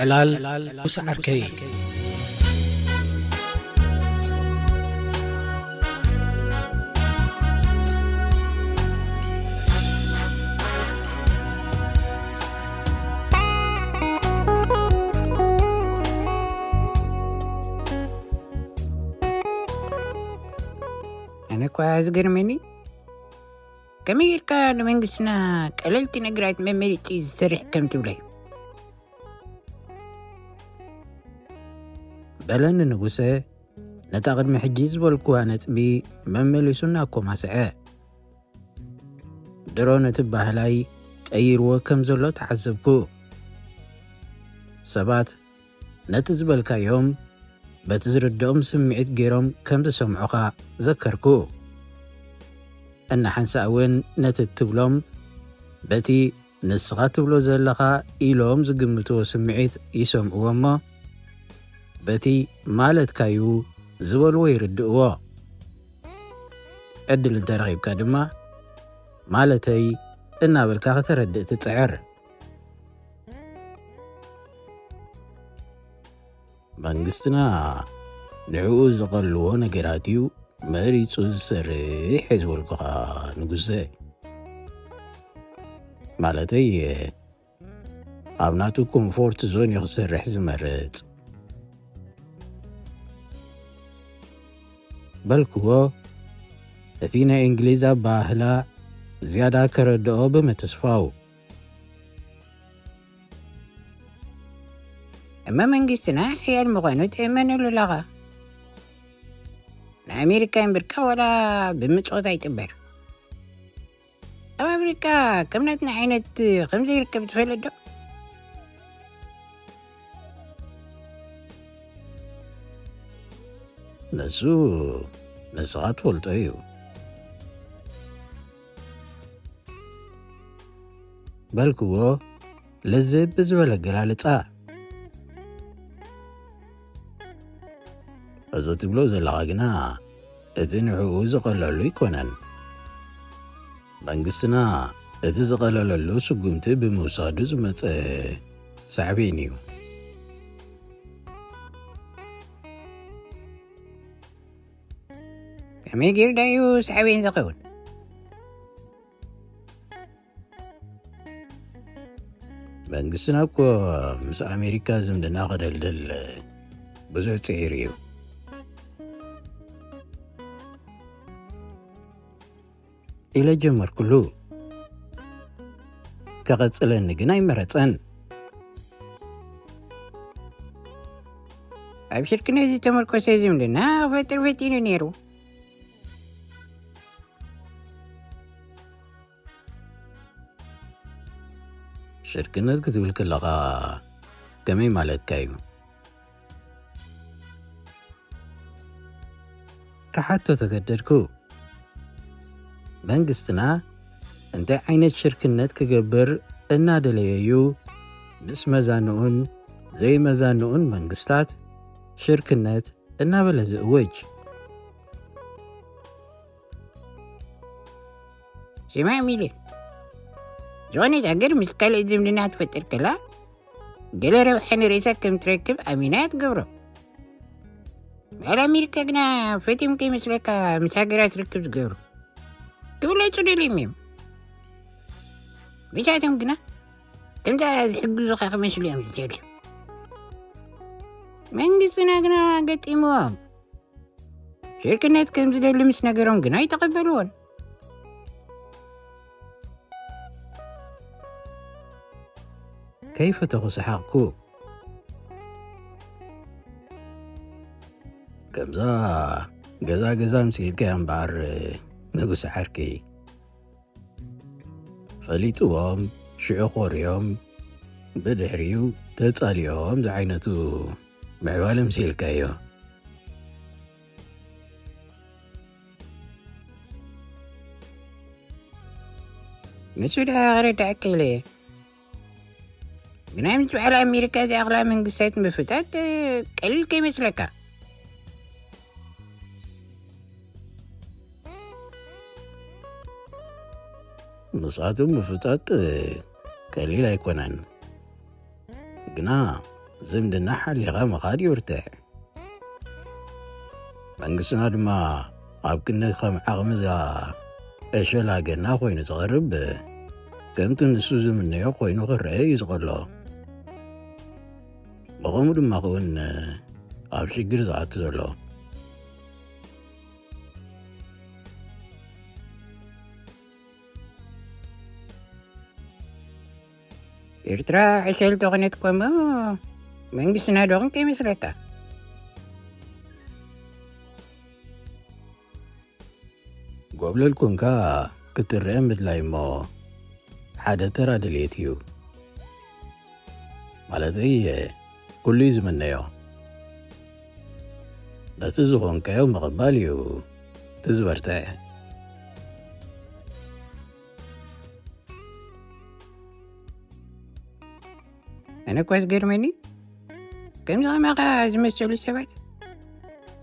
ዕላል ምስ ዓርከይ። ኣነ እኳ ዝገርመኒ፣ ከመይ ጌርካ ንመንግስትና ቀለልቲ ነገራት መመሊጢ ዝሰርሕ ከም ትብሎ እዩ። በለኒ ንጉሰ፣ ነታ ቅድሚ ሕጂ ዝበልኩዋ ነጥቢ መመሊሱ እናኮማስዐ። ድሮ ነቲ ባህላይ ቀይርዎ ከም ዘሎ ተዓዘብኩ። ሰባት ነቲ ዝበልካዮም በቲ ዝርድኦም ስምዒት ገይሮም ከም ዝሰምዑኻ ዘከርኩ። እና ሓንሳእ እውን ነቲ እትብሎም በቲ ንስኻ ትብሎ ዘለኻ ኢሎም ዝግምትዎ ስምዒት ይሰምዕዎ እሞ፣ በቲ ማለትካዩ ዝበልዎ ይርድእዎ። ዕድል እንተረኺብካ ድማ፣ ማለተይ እናበልካ ከተረድእ ትጽዕር። መንግስትና ንዕኡ ዝቐልዎ ነገራት እዩ መሪጹ ዝሰርሕ እየ ዝበልኩኻ ንጉሰ። ማለተይ ኣብ ናቱ ኮምፎርት ዞን እዩ ክሰርሕ ዝመርጽ። በልክዎ፣ እቲ ናይ እንግሊዝ ኣባህላ ዝያዳ ከረድኦ ብምትስፋው። እመ መንግስትና ሕያል ምዃኑ ትእመነሉ ኣለኻ። ንኣሜሪካ እምብርካ ዋላ ብምጽወት ኣይጥበር። ኣብ ኣፍሪቃ ከም ናትና ዓይነት ከም ዘይርከብ ትፈልጥ ዶ? ንሱ ንስኻ ትፈልጦ እዩ። በልክዎ ልዝብ ብዝበለ ኣገላልጻ። እዚ ትብሎ ዘለኻ ግና እቲ ንዕኡ ዝቐለሉ ኣይኮነን። መንግስትና እቲ ዝቐለለሉ ስጉምቲ ብምውሳዱ ዝመጸ ሳዕቤን እዩ። ከመይ ጌሩ ዳዩ ሳዕቤን ዝኸውን? መንግስትና እኮ ምስ ኣሜሪካ ዝምድና ከደልድል ብዙሕ ጽዒሩ እዩ። ኢለ ጀመርኩሉ። ከቐጽለኒ ግን ኣይመረጸን። ኣብ ሽርክነት ዝተመርኮሰ ዝምድና ክፈጥር ፈቲኑ ነይሩ። ሽርክነት ክትብል ከለኻ ከመይ ማለትካ እዩ? ክሓቶ ተገደድኩ። መንግስትና እንታይ ዓይነት ሽርክነት ክገብር እናደለየ እዩ ምስ መዛንኡን ዘይመዛንኡን መንግስታት ሽርክነት እናበለ ዝእውጅ? ስማዕ ሚሊ፣ ዝኾነት ሃገር ምስ ካልእ ዝምድና ትፈጥር ከላ፣ ገለ ረብሓ ንርእሳ ከም ትረክብ ኣሚና እያ ትገብሮ። በዓል ኣሜሪካ ግና ፈትዮም ከይመስለካ ምስ ሃገራት ርክብ ዝገብሩ ክብለጹ ደልዮም እዮም። ንሳቶም ግና ከምዛ ዝሕግዙኻ ክመስሉ እዮም ዝደልዩ። መንግስትና ግና ገጢምዎም። ሽርክነት ከም ዝደሊ ምስ ነገሮም ግና ኣይተቐበልዎን። ከይፈተኹ ሰሓቕኩ። ከምዛ ገዛ ገዛ ምሲልካያ እምበኣር ንጉስ ዓርከይ። ፈሊጥዎም፣ ሽዑ ኮርዮም፣ ብድሕሪኡ ተጻልዮም ዝዓይነቱ ምዕባለ ምሲልካዮ። ንሱ ደኣ ክርዳእ ክኢለ እየ። ግና ምስ በዓል ኣሜሪካ ዝኣኽላ መንግስታት ምፍጣጥ ቀሊል ከይመስለካ። ምስኣቶም ምፍጣጥ ቀሊል ኣይኮነን። ግና ዝምድና ሓሊኻ ምኻድ ይብርትዕ። መንግስትና ድማ ኣብ ክንዲ ከም ዓቕሚ እዛ ዕሸል ሃገርና ኮይኑ ዝቐርብ፣ ከምቲ ንሱ ዝምነዮ ኮይኑ ክረአ እዩ ዝቐሎ። ብኸምኡ ድማ ክውን ኣብ ሽግር ዝኣቱ ዘሎ። ኤርትራ ዕሸል ተኾነት እኮ እሞ መንግስትና ዶ ክንከ ይመስለካ? ጎብለል ኮንካ ክትረአ ምድላይ እሞ ሓደ ተራ ድልየት እዩ። ማለተይ ኩሉ እዩ ዝምነዮ። ነቲ ዝኾንካዮ ምቕባል እዩ እቲ ዝበርትዐ። ኣነ እኳ ዝገርመኒ ከምዚ ከማኻ ዝመሰሉ ሰባት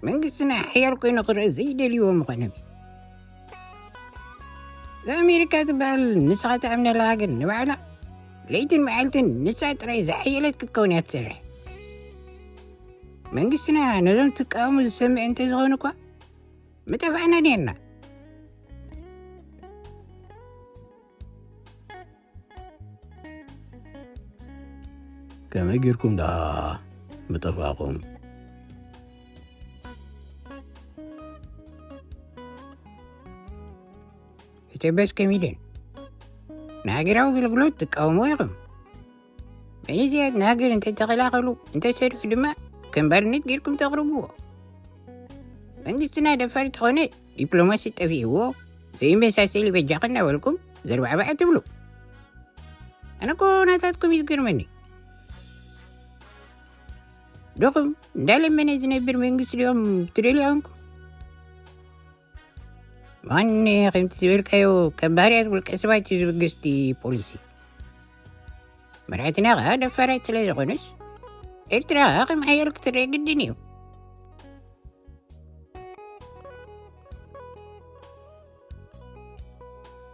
መንግስትና ሓያል ኮይኑ ክረአ ዘይደልይዎ ምዃኖም እዩ። እዛ ኣሜሪካ ትበሃል ንስኻ ትኣምነላ ሃገር ንባዕላ ለይትን መዓልትን ንሳ ጥራይ ዝሓየለት ክትከውን እያ ትሰርሕ። መንግስትና ነዞም ትቃወሙ ዝሰምዕ እንተዝኸውን እኳ ምጠፋእና ነርና። ከመይ ጌርኩም ደኣ ምጠፋእኹም? እተበስ ከሚደን ንሃገራዊ ኣገልግሎት ትቃወሙ ኢኹም። መንእሰያት ንሃገር እንተተኸላኸሉ እንተሰርሑ ድማ ከም ባርነት ጌርኩም ተቕርብዎ። መንግስትና ደፋር ተኾነ ዲፕሎማሲ ጠፊእዎ ዘይመሳሰል ይበጃኸ እናበልኩም ዘርባዕባዕ ትብሉ። ኣነ እኮ ናታትኩም እዩ ዝገርመኒ። ዶኹም እንዳለመነ ዝነብር መንግስቲ ዲኹም ትደልዩ ኾንኩም? ማን ከምቲ ዝበልካዮ ካብ ባህርያት ውልቀ ሰባት እዩ ዝብግስቲ ፖሊሲ። መራሕትና ኸዓ ደፋራት ስለ ዝኾኑስ ኤርትራ ኸዓ ከም ሓያል ክትረአ ግድን እዩ።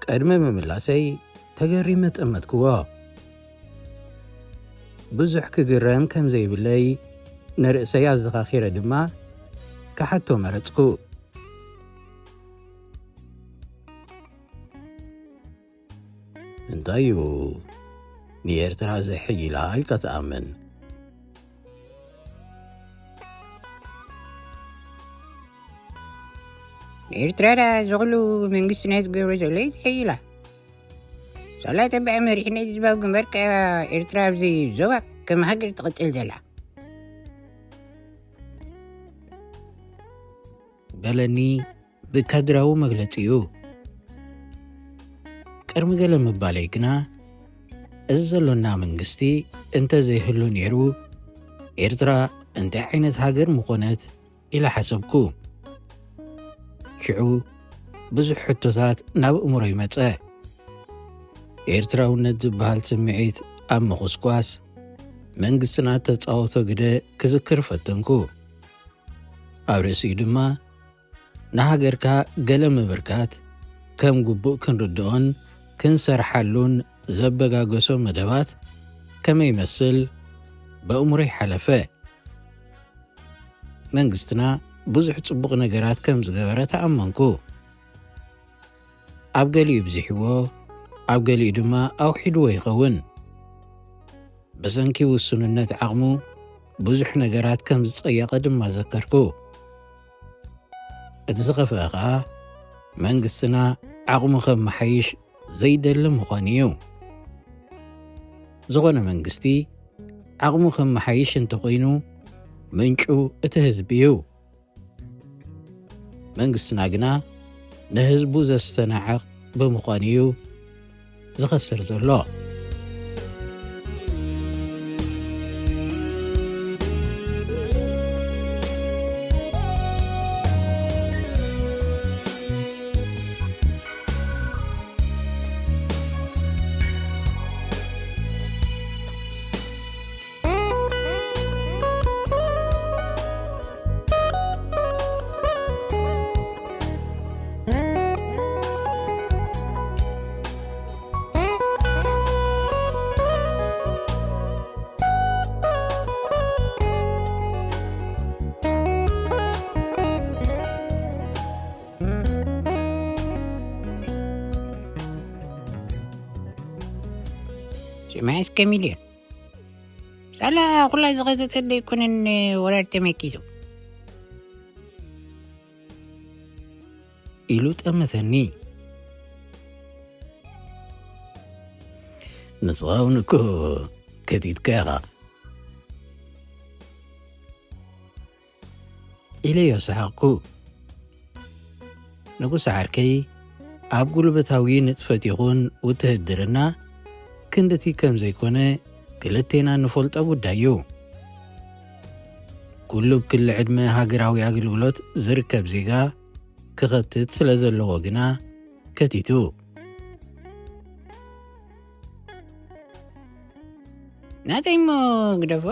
ቅድሚ ምምላሰይ ተገሪመ ጠመትክዎ። ብዙሕ ክግረም ከም ዘይብለይ ንርእሰይ ኣዘኻኺረ ድማ ክሓቶ መረጽኩ። እንታይ እዩ ንኤርትራ ዘሐይላ ኢልካ ትኣምን? ንኤርትራ ደኣ እዚ ኩሉ መንግስትና ዝገብሮ ዘሎ እዩ ዘሐይላ። ሳላ ተባዕ መሪሕነት ህዝባዊ ግንባር ከኣ ኤርትራ ኣብዚ ዞባ ከም ሃገር ትቕጽል ዘላ። በለኒ ብካድራዊ መግለጺኡ። ቅድሚ ገለ ምባለይ ግና፣ እዚ ዘሎና መንግስቲ እንተ ዘይህሉ ነይሩ፣ ኤርትራ እንታይ ዓይነት ሃገር ምኾነት ኢለ ሓሰብኩ። ሽዑ ብዙሕ ሕቶታት ናብ ኣእምሮይ መጸ። ኤርትራውነት ዝበሃል ስምዒት ኣብ ምኹስኳስ መንግስትና እተጻወቶ ግደ ክዝክር ፈተንኩ። ኣብ ርእሲኡ ድማ ንሃገርካ ገለ ምብርካት ከም ግቡእ ክንርድኦን ክንሰርሓሉን ዘበጋገሶ መደባት ከመይ ይመስል ብኣእምሮይ ሓለፈ። መንግስትና ብዙሕ ጽቡቕ ነገራት ከም ዝገበረ ተኣመንኩ። ኣብ ገሊኡ ብዚሕዎ፣ ኣብ ገሊኡ ድማ ኣውሒድዎ ይኸውን። ብሰንኪ ውሱንነት ዓቕሙ ብዙሕ ነገራት ከም ዝጸየቐ ድማ ዘከርኩ። እቲ ዝኸፍአ ኸኣ መንግስትና ዓቕሙ ከመሓይሽ ዘይደሊ ምዃኑ እዩ። ዝኾነ መንግስቲ ዓቕሙ ከመሓይሽ እንተኾይኑ ምንጩ እቲ ህዝቢ እዩ። መንግስትና ግና ንህዝቡ ዘስተናዕቕ ብምዃኑ እዩ ዝኸስር ዘሎ። መዓስ ከሚልዮን? ሳላ ኩላ ዝኸተተ ደይኮነን ወራር ተመኪሱ። ኢሉ ጠመተኒ። ንስኻ እውን እኮ ከቲትካ ኢኻ። ኢለዮ ሰሓቕኩ። ንጉስ ዓርከይ፣ ኣብ ጉልበታዊ ንጥፈት ይኹን ውትህድርና ክንድቲ ከም ዘይኮነ ክልቴና ንፈልጦ ጉዳይ እዩ። ኩሉ ኣብ ክሊ ዕድመ ሃገራዊ ኣገልግሎት ዝርከብ ዜጋ ክኸትት ስለ ዘለዎ ግና ከቲቱ። ናተይ እሞ ግደፎ።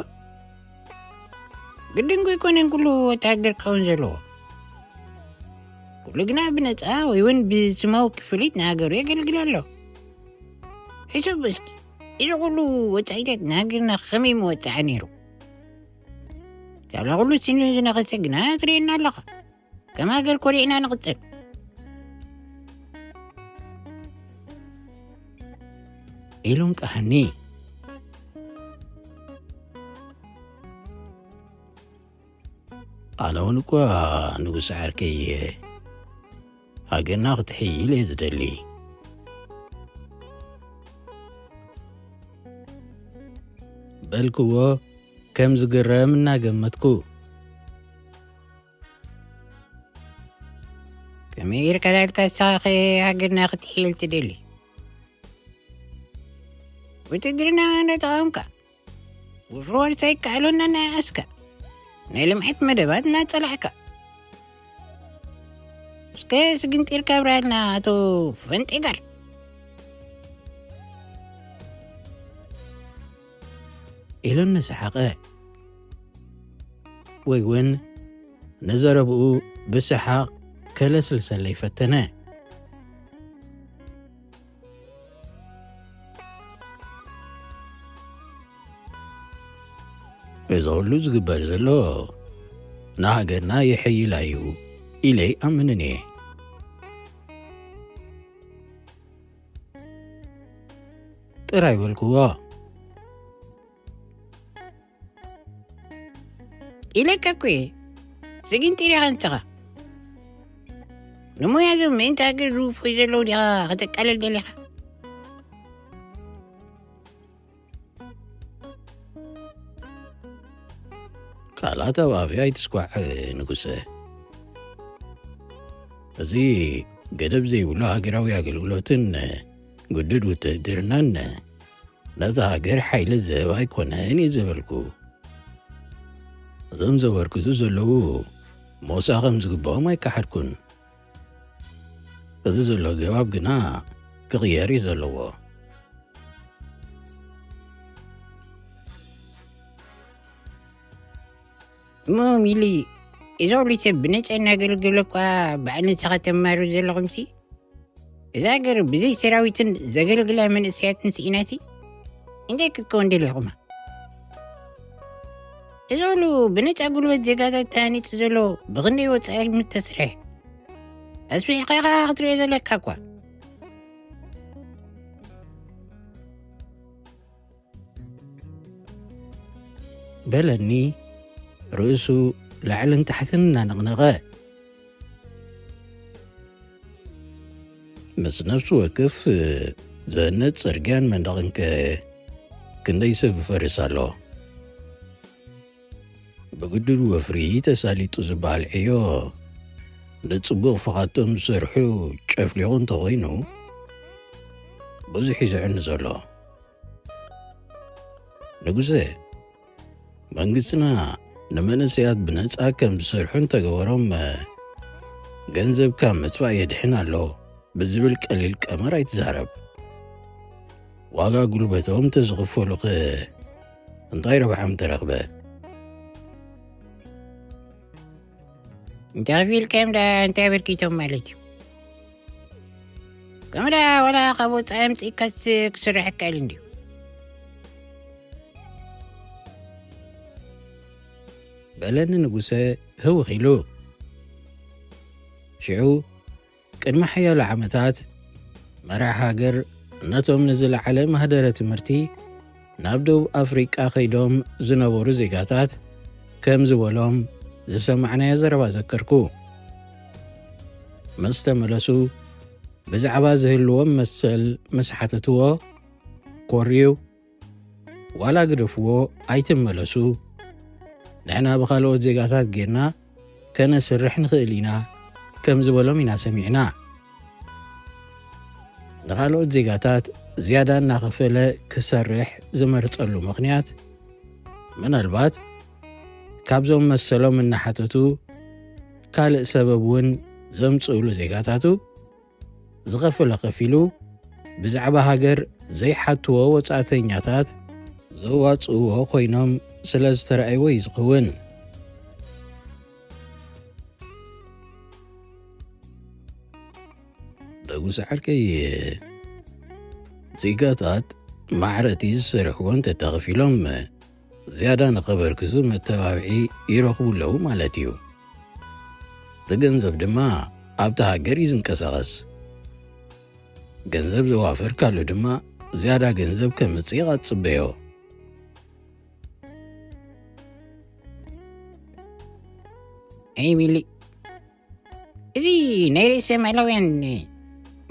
ግድን ኣይኮነን ኩሉ ወታደር ክኸውን ዘለዎ። ኩሉ ግና ብነጻ ወይ እውን ብስማዊ ክፍሊት ንሃገሩ የገልግል ኣሎ። ሕሰብ እስኪ፣ እዚ ኩሉ ወጻኢታት ንሃገርና ከመይ ምወጽዓ ነይሩ? ሳላ ኩሉ ሲኑ ዝነኸሰ ግና ትርእየና ኣለኻ። ከም ሃገር ኮሪዕና ንቕጽል። ኢሉ እንቃሃኒ። ኣነ እውን እኳ ንጉስ ዓርከይ እየ። ሃገርና ክትሕይል እየ ዝደሊ። በልክዎ ከም ዝግረም እናገመትኩ። ከመይ ጌርካ ዳልካ ንስኻ ኸ ሃገርና ክትሕይል ትደሊ? ውትድርና እናተቓወምካ፣ ወፍሪ ዋርሳይ ከኣሎና እናኣስካ፣ ናይ ልምዓት መደባት እናጸላዕካ። እስከ ስግንጢርካ ኣብርሃልና ኣቶ ፈንጤጋር። ኢሉ እናሰሓቐ። ወይ እውን ንዘረብኡ ብሰሓቕ ከለስልሰለይ ፈተነ። እዚ ኩሉ ዝግበር ዘሎ ንሃገርና የሐይላ እዩ ኢለ ኣይኣምንን እየ። ጥራይ በልክዎ። ኢለካ እኮ እየ። ስጊንጢር ኢኻ ንስኻ። ንሞያ ዞም ምእንቲ ሃገር ዝውፍዩ ዘለዉ ዲኻ ከተቃልል ደሊኻ? ቃላት ኣብ ኣፍያ ኣይትስኳዕ ንጉሰ። እዚ ገደብ ዘይብሉ ሃገራዊ ኣገልግሎትን ግዱድ ውትህድርናን ነታ ሃገር ሓይሊ ዝህብ ኣይኮነን እየ ዝበልኩ። እዞም ዘበርክቱ ዘለዉ ሞሳ ከም ዝግብኦም ኣይከሓድኩን። እዚ ዘሎ ኣገባብ ግና ክቕየር እዩ ዘለዎ። እሞ ሚሊ፣ እዚ ኩሉ ሰብ ብነጻ እናገልገለ እኳ በዓል ንስኻ ተማሩ ዘለኹምሲ፣ እዛ ሃገር ብዘይ ሰራዊትን ዘገልግላ መንእሰያትን ስኢናሲ፣ እንታይ ክትከውን ደሊኹማ? እዚ ኩሉ ብነጻ ጉልበት ዜጋታት ተሃኒጹ ዘሎ ብኽንደይ ወጻኢ ምተስርሐ? ኣስፊሕካ ኢኻ ክትሪኦ ዘለካ እኳ። በለኒ ርእሱ ላዕልን ታሕትን እናነቕነቐ። ምስ ነፍሲ ወከፍ ዝህነጽ ጽርግያን መንደቕን ከ ክንደይ ሰብ ይፈርስ ኣሎ? ብግዱድ ወፍሪ ተሳሊጡ ዝበሃል ዕዮ ንጽቡቕ ፍቓድቶም ዝሰርሑ ጨፍሊቑ እንተኾይኑ ብዙሕ እዩ ዝዕኑ ዘሎ። ንጉሰ፣ መንግስትና ንመንእሰያት ብነጻ ከም ዝሰርሑ እንተገበሮም፣ ገንዘብ ካብ ምጥፋእ የድሕን ኣሎ ብዝብል ቀሊል ቀመር ኣይትዛረብ። ዋጋ ጉልበቶም ተዝኽፈሉኸ እንታይ ረብሓ ምተረኽበ? እንተኸፊልካዮም ደኣ እንታይ ኣበርኪቶም ማለት እዩ? ከምኡ ደኣ ዋላ ካብ ወጻኢ ኣምጺእካስ ክስራሕ ይከኣል እንድዩ። በለኒ ንጉሰ ህውኽ ኢሉ። ሽዑ ቅድሚ ሓያሎ ዓመታት መራሕ ሃገር ነቶም ንዝለዓለ ማህደረ ትምህርቲ ናብ ደቡብ ኣፍሪቃ ከይዶም ዝነበሩ ዜጋታት ከም ዝበሎም ዝሰማዕናዮ ዘረባ ዘከርኩ። ምስ ተመለሱ፣ ብዛዕባ ዝህልዎም መሰል ምስ ሓተትዎ፣ ኮርዩ፣ "ዋላ ግደፍዎ፣ ኣይትመለሱ፣ ንሕና ብኻልኦት ዜጋታት ጌርና ከነስርሕ ንኽእል ኢና" ከም ዝበሎም ኢና ሰሚዕና። ንኻልኦት ዜጋታት ዝያዳ እናኸፈለ ክሰርሕ ዝመርጸሉ ምኽንያት፣ ምናልባት ካብዞም መሰሎም እናሓተቱ ካልእ ሰበብ እውን ዘምጽእሉ ዜጋታቱ፣ ዝኸፈሎ ከፊሉ ብዛዕባ ሃገር ዘይሓትዎ ወጻእተኛታት ዘዋጽእዎ ኮይኖም ስለ ዝተረኣይዎ እዩ ዝኸውን። ደጉ ሰዓርከይ፣ ዜጋታት ማዕረቲ ዝሰርሕዎ እንተተኸፊሎም ዝያዳ ንኸበርክቱ መተባብዒ ይረኽቡ ኣለዉ ማለት እዩ። እቲ ገንዘብ ድማ ኣብቲ ሃገር እዩ ዝንቀሳቐስ። ገንዘብ ዘዋፈርካሉ ድማ ዝያዳ ገንዘብ ከምጽእ ኢኻ ትጽበዮ። ኤሚሊ፣ እዚ ናይ ርእሰ ማላውያን፣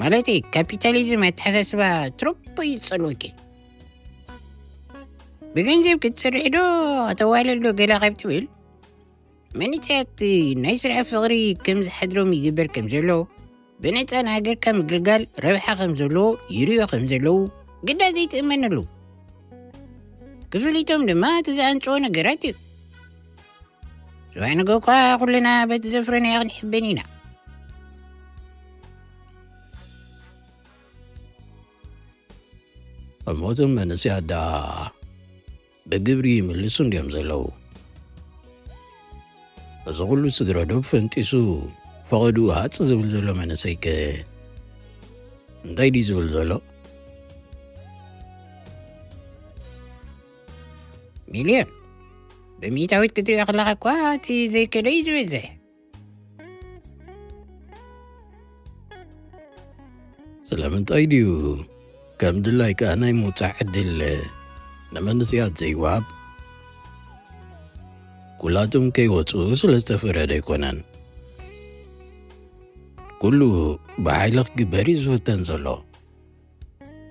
ማለተይ ካፒታሊዝም ኣተሓሳስባ ትሮፖ እዩ ዝጸልወኪ። ብገንዘብ ክትሰርሕ ዶ ከተዋልል ዶ ገለ ካብ ትብል፣ መንእሰያት ናይ ስራሕ ፍቕሪ ከም ዝሓድሮም ይግበር ከም ዘሎ፣ ብነጻ ንሃገርካ ምግልጋል ረብሓ ከም ዘለዎ ይርእዮ ከም ዘለዉ ግዳ ዘይትእመነሉ። ክፍሊቶም ድማ እቲ ዝኣንጽዎ ነገራት እዩ። ጽባሕ ንግሆ እኳ ኩልና በቲ ዘፍረናዮ ክንሕበን ኢና። እሞ እቶም መንእሰያት ደኣ ብግብሪ ይምልሱ እንድዮም ዘለዉ። እዚ ኩሉ ስግረ ዶብ ፈንጢሱ ፈቐድኡ ሃጽ ዝብል ዘሎ መንእሰይከ እንታይ ድዩ ዝብል ዘሎ? ሚልዮን፣ ብሚእታዊት ክትሪኦ ከለኻ እኳ እቲ ዘይከደ እዩ ዝበዝሕ። ስለምንታይ ድዩ ከም ድላይካ ናይ ምውጻእ ዕድል ንመንእሰያት ዘይወሃብ? ኩላቶም ከይወጹ ስለ ዝተፈረደ ኣይኮነን። ኩሉ ብሓይሊ ክግበር እዩ ዝፍተን ዘሎ።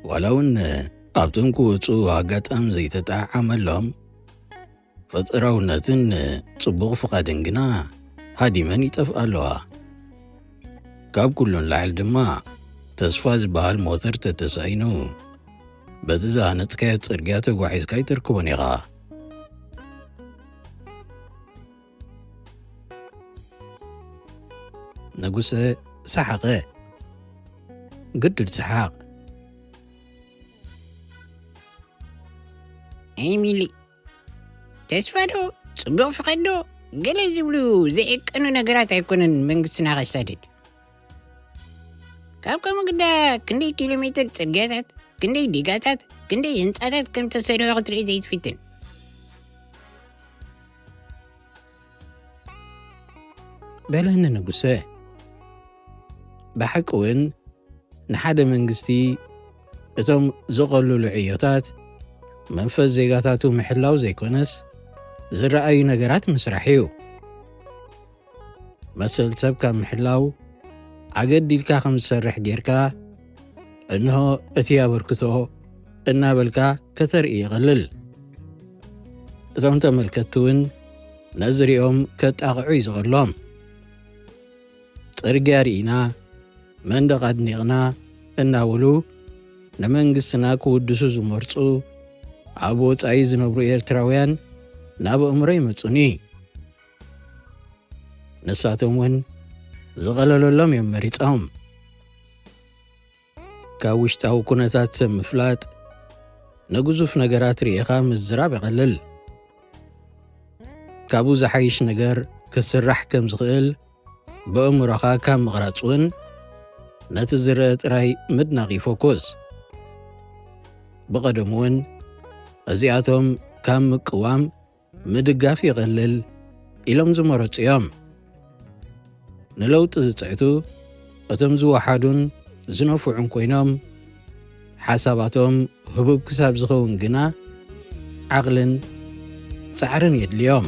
ዋላ እውን ኣብቶም ክወጹ ኣጋጣሚ ዘይተጠዓዓመሎም፣ ፈጠራውነትን ጽቡቕ ፍቓድን ግና ሃዲመን ይጠፍኣ ኣለዋ። ካብ ኩሉ ንላዕሊ ድማ፣ ተስፋ ዝበሃል ሞተር ተተሳኢኑ፣ በቲ ዝሃነጽካዮ ጽርግያ ተጓዒዝካ ኣይትርክቦን ኢኻ። ንጉሰ ሰሓቐ። ግዱድ ሰሓቕ። ኤሚሊ፣ ተስፋ ዶ፣ ጽቡቕ ፍቓድ ዶ፣ ገለ ዝብሉ ዘይዕቀኑ ነገራት ኣይኮነን መንግስትና ከሳድድ። ካብ ከምኡ ግዳ ክንደይ ኪሎ ሜትር ጽርግያታት፣ ክንደይ ዲጋታት፣ ክንደይ ህንጻታት ከም ተሰርሑ ክትርኢ ዘይትፍትን። በለኒ ንጉሰ። ብሓቂ እውን ንሓደ መንግስቲ እቶም ዝቐልሉ ዕዮታት መንፈስ ዜጋታቱ ምሕላው ዘይኮነስ ዝረኣዩ ነገራት ምስራሕ እዩ። መሰል ሰብ ካብ ምሕላው ኣገዲድካ ከም ዝሰርሕ ጌርካ፣ "እንሆ እቲ ኣበርክቶ" እናበልካ ከተርኢ ይቐልል። እቶም ተመልከትቲ እውን ነዚ ሪኦም ከጣቕዑ እዩ ዝቐሎም። "ጽርግያ ርኢና፣ መንደቕ ኣድኒቕና" እናበሉ ንመንግስትና ክውድሱ ዝመርጹ ኣብ ወጻኢ ዝነብሩ ኤርትራውያን ናብ ኣእምሮ ይመጹኒ። ንሳቶም እውን ዝቐለለሎም እዮም መሪጾም። ካብ ውሽጣዊ ኩነታት ሰብ ምፍላጥ ንግዙፍ ነገራት ርኢኻ ምዝራብ የቐልል። ካብኡ ዝሓይሽ ነገር ክስራሕ ከም ዝኽእል ብእምሮኻ ካብ ምቕራጽ እውን ነቲ ዝረአ ጥራይ ምድናቕ ይፈኩስ። ብቐደሙ እውን እዚኣቶም ካብ ምቅዋም ምድጋፍ ይቐልል ኢሎም ዝመረጹ እዮም። ንለውጢ ዝጽዕቱ እቶም ዝወሓዱን ዝነፍዑን ኮይኖም፣ ሓሳባቶም ህቡብ ክሳብ ዝኸውን ግና ዓቕልን ጻዕርን የድልዮም።